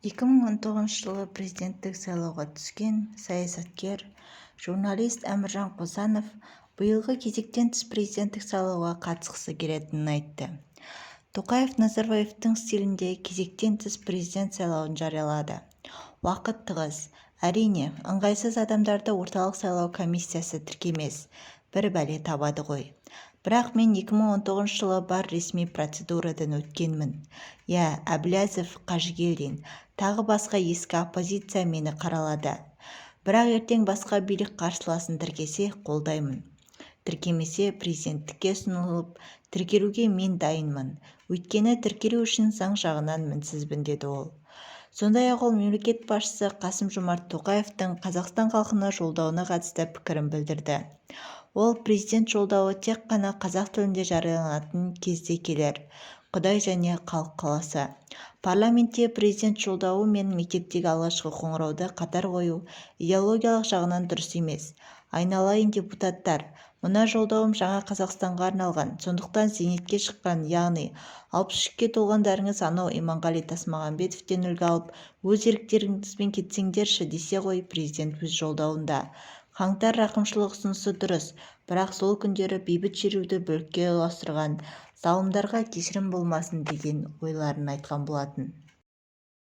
2019 жылы президенттік сайлауға түскен саясаткер, журналист Әміржан Қосанов биылғы кезектен тыс президенттік сайлауға қатысқысы келетінін айтты. Тоқаев Назарбаевтың стилінде кезектен тыс президент сайлауын жариялады. Уақыт тығыз. Әрине, ыңғайсыз адамдарды Орталық сайлау комиссиясы тіркемес, бір бәле табады ғой. Бірақ мен 2019 жылы бар ресми процедурадан өткенмін. Иә, Әблязов, Қажыгелдин, тағы басқа ескі оппозиция мені қаралады. Бірақ ертең басқа билік қарсыласын тіркесе, қолдаймын. Тіркемесе, президенттікке ұсынылып, тіркелуге мен дайынмын. Өйткені тіркелу үшін заң жағынан мінсізбін деді ол. Сондай-ақ ол мемлекет басшысы Қасым-Жомарт Тоқаевтың Қазақстан халқына жолдауына қатысты пікірін білдірді. Ол президент жолдауы тек қана қазақ тілінде жарияланатын кезде келер, Құдай және халық қаласа. Парламентте президент жолдауы мен мектептегі алғашқы қоңырауды қатар қою идеологиялық жағынан дұрыс емес. Айналайын депутаттар, мына жолдауым жаңа Қазақстанға арналған, сондықтан зейнетке шыққан, яғни 63-ке толғандарыңыз анау Иманғали Тасмағамбетовтен үлгі алып, өз еріктеріңізбен кетсеңдерші десе ғой президент өз жолдауында. Қаңтар рақымшылық ұсынысы дұрыс, бірақ сол күндері бейбіт шеруді бүлікке ұластырған залымдарға кешірім болмасын деген ойларын айтқан болатын.